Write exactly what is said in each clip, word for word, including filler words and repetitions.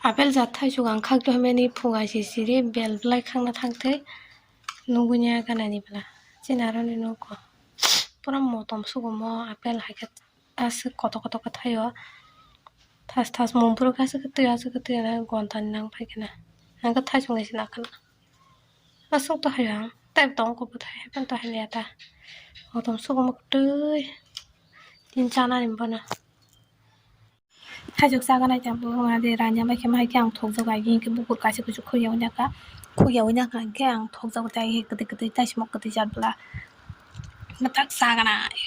Apple jat thaisuk ang khak twi hamya ni phuga si siri bel bwlai khakna thang thai nugwi nya gana ni bwla. Chini aro ni nugo pura motom sugo mo apple hai khe aswk koto koto khe thaio. Thas thas mung phuru khe aswk khe twi aswk khe twi gonta ni nang phai khe na. Ang khe thaisung hai se na khana. Aswk to hai ang tei tong ko bwthai hai to hai ya ta. Motom sugo mo twi tin chana ni bono. Thaijwk chaganai tabuk wngna de ranja bai khe mai khe ang thokjak bai hinkhe bukur kaisa kuchuk khukya wngya kha, khukya wngya kha hinkhe ang thokjak tei kwtwi kwtwi tei simo kwtwi jat bwla mwtak chaganai.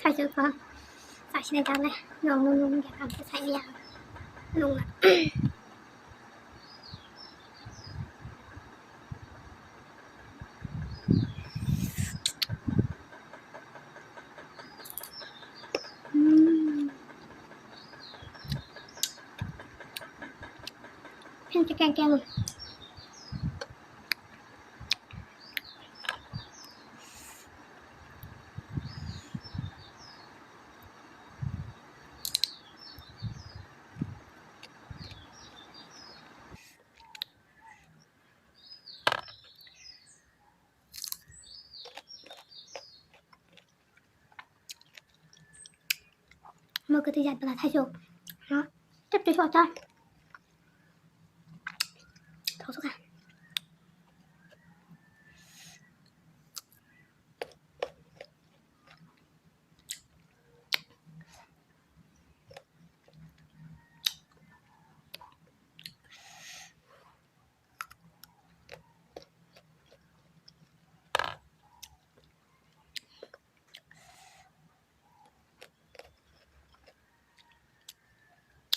Thaijwk kha chasinai tabuk nong nung nung khe ang khe sai ya nung. Mo kwtwi jat bwla thaisuk. Ha? Tep twi sota. Thok sukha.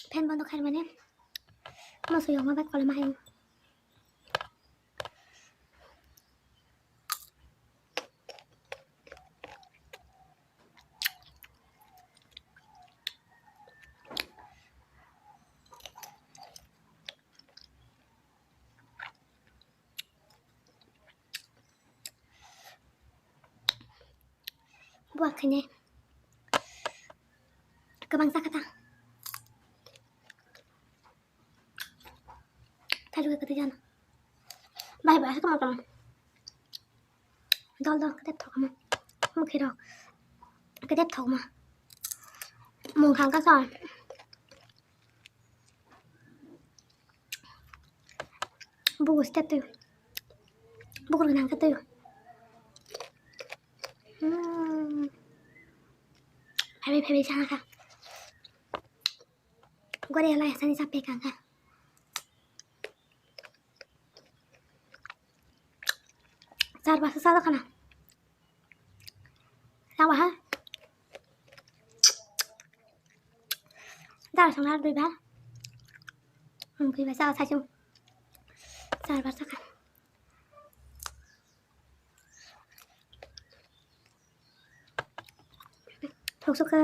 Fan bondo khaimani. Moso yongma bai koloma hayung. Buat khainai. Kwbang sakha ta. Thairu kwtwi jana. Bai bai, aswk kwma kwma. Dol dol, kwtep thokma. Mukhi rok. Kwtep thokma. Mung khang ka sa. Bugo step twi. Bugo nang ka twi. Hmm. Phaibai phaibai sana kha. Gori ala sani sa pekang kha. Char basa sa kana. Sawa ha. Dar song har dui bar. Hmm, dui bar sa sa chung. Char bar sa ka. Thok suk ka.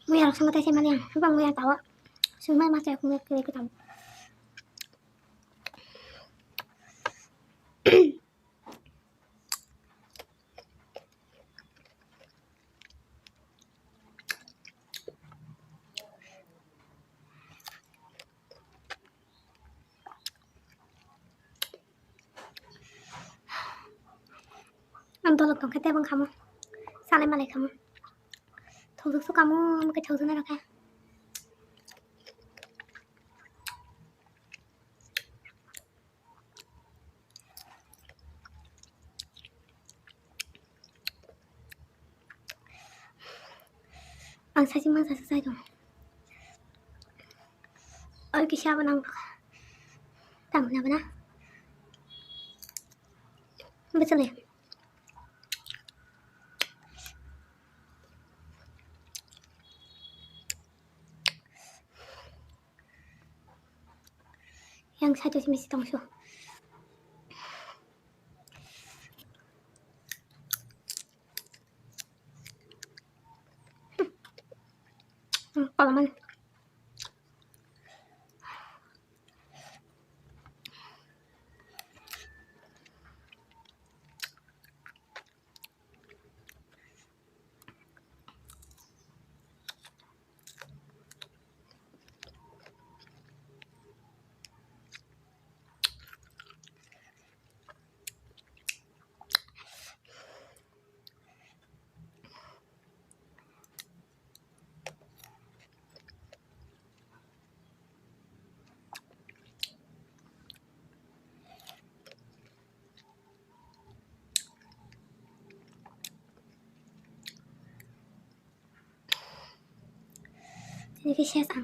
Muya rok sama taisa mani ang, bang muya tawa. Sumai masa aku muya kiri kita. Ang dolok tongkhe tei bang khamu. Salai malai khamu. Thokjwk su kamu, mukhe thokjwk nai rokhe. Ang sasi mangsa sa sai dong. Oi kisa abo nang. Tamo na bana. Bachale. Yang satu si misi tongsu. Hmm, palaman. Ini khe ses ang.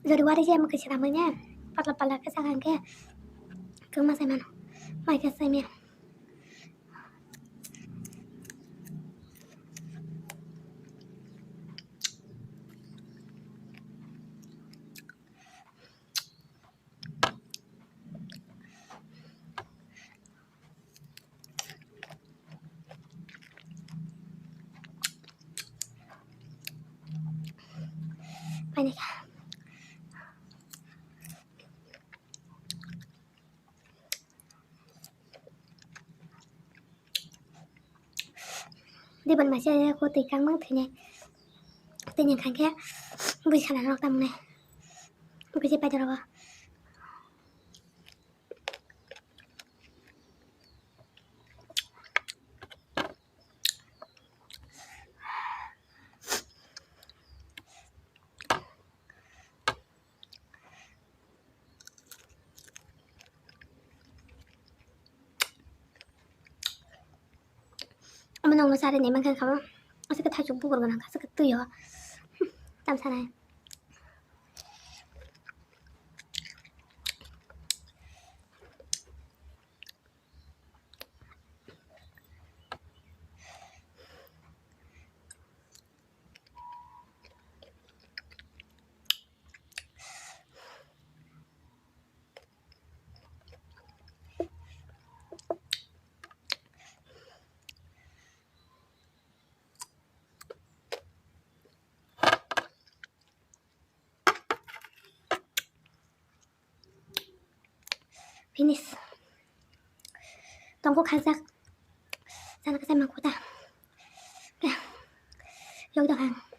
Jodi wari je mukhe sida manya, patla patla khe sakang khe, kung ma sai mano, mai khe sai maya. Panikha. Diban masa ko twi kangmang thwinai. Twi ni khangkhe bui sana nok tamnai. Bui je paidoro. Omo nokno chari nai mankha kamo. Aswk khe thaichuk bukur gwnang kha, aswk khe twi o. Tam sanai. Finish. Tongkok khajak. Sana kasai mangkuk ta. Yok dok ang.